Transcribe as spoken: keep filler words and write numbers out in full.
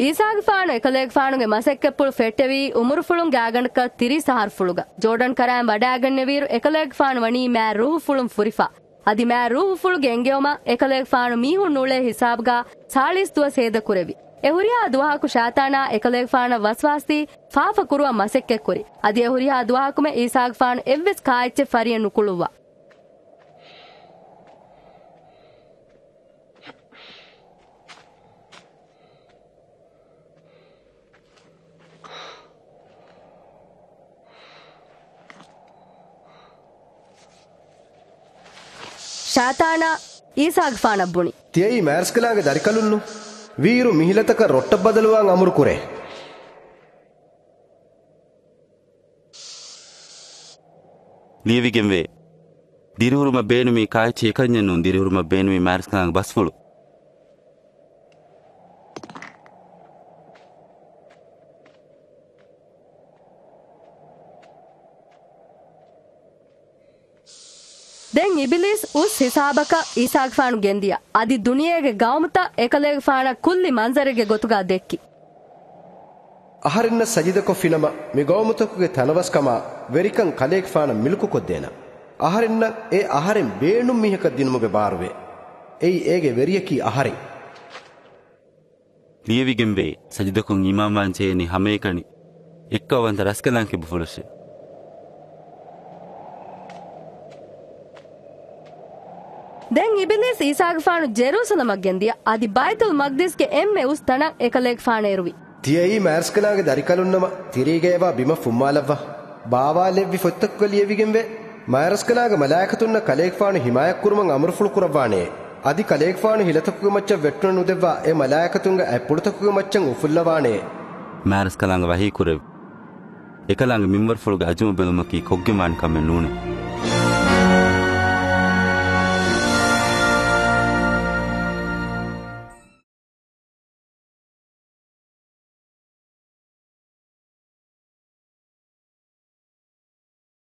އީސާގެފާނު އެކަލޭގެފާނުގެ މަސައްކަތްޕުޅު ފެއްޓެވީ އުމުރުފުޅުންގެ އަގަނޑަކަށް ތިރީސް އަހަރުފުޅުގަ. ޖޯޑަން ކަރައިން ވަޑައިގެންނެވިއިރު އެކަލޭގެފާނު ވަނީ މާތް ރޫހުފުޅުން ފުރިފަ. އަދި މާތް ރޫހުފުޅުގެ އެންގެވުމަށް އެކަލޭގެފާނު މީހުން އުޅޭ ހިސާބުގަ ސާޅީސް ދުވަސް ހޭދަކުރެއްވި. އެ ހުރިހާ ދުވަހަކު ޝައިޠާނާ އެކަލޭގެފާނަށް ވަސްވާސްދީ ފާފަ ކުރުވަން މަސައްކަތްކުރި. އަދި އެ ހުރިހާ ދުވަހަކުމެ އީސާގެފާނު އެއްވެސް ކާއެއްޗެއް ފަރިއެއް ނުކުޅުއްވާ. ޝައިޠާނާ އީސާގެފާނަށް ބުނި. ތިޔައީ މާތްރަސްކަލާނގެ ދަރިކަލުންނު؟ ވީއިރު މި ހިލަތަކަށް ރޮއްޓަށް ބަދަލުވާން އަމުރުކުރޭ. ލިޔެވިގެންވޭ. ދިރިހުރުމަށް ބޭނުމީ ކާއެއްޗެއް އެކަންޏެއް ނޫން، ދިރިހުރުމަށް ބޭނުމީ މާތްރަސްކަލާނގެ ބަސްފުޅު. ދެން އިބިލީސް އުސް ހިސާބަކަށް އީސާގެފާނު ގެންދިޔަ. އަދި ދުނިޔޭގެ ގައުމުތައް އެކަލޭގެފާނަށް ކުއްލި މަންޒަރެއްގެ ގޮތުގަ ދެއްކި. އަހަރެންނަށް ސަޖިދަކޮށްފިނަމަ، މި ގައުމުތަކުގެ ތަނަވަސްކަމާ ވެރިކަން ކަލޭގެފާނަށް މިލުކުކޮށްދޭނަން. އަހަރެންނަށް އެ އަހަރެން ބޭނުން މީހަކަށް ދިނުމުގެ ބާރުވޭ. އެއީ އޭގެ ވެރިޔަކީ އަހަރެން. ލިޔެވިގެންވޭ، ސަޖިދަކޮށް އީމާންވާން ޖެހޭނީ ހަމައެކަނި އެއްކައުވަންތަ ރަސްކަލާނގެ ކިބަފުޅަށޭ. ދެން އިބިލީސް އީސާގެފާނު ޖެރޫސަލަމަށް ގެންދިޔަ. އަދި ބައިތުލް މަގްދިސްގެ އެންމެ އުސް ތަނަށް އެކަލޭގެފާނު އެރުވި. ތިޔައީ މާތްރަސްކަލާނގެ ދަރިކަލުންނަމަ، ތިރީގައިވާ ބިމަށް ފުއްމާލައްވާ. ބާވާލެއްވި ފޮތްތަކުގަ ލިޔެވިގެންވޭ. މާތްރަސްކަލާނގެ މަލާއިކަތުންނަށް ކަލޭގެފާނު ހިމާޔަތްކުރުމަށް އަމުރުފުޅު ކުރައްވާނެޔޭ. އަދި ކަލޭގެފާނު ހިލަތަކުގެ މައްޗަށް ވެއްޓުނަ ނުދެއްވާ އެ މަލާއިކަތުންގެ އަތްޕުޅުތަކުގެ މައްޗަށް އުފުއްލަވާނެޔޭ. މާތްރަސްކަލާނގެ ވަޙީކުރެއްވި. އެކަލާނގެ މިންވަރުފުޅުގެ އަޒުމު ބެލުމަކީ ކޮށްގެންވާނެ ކަމެއް ނޫނޭ.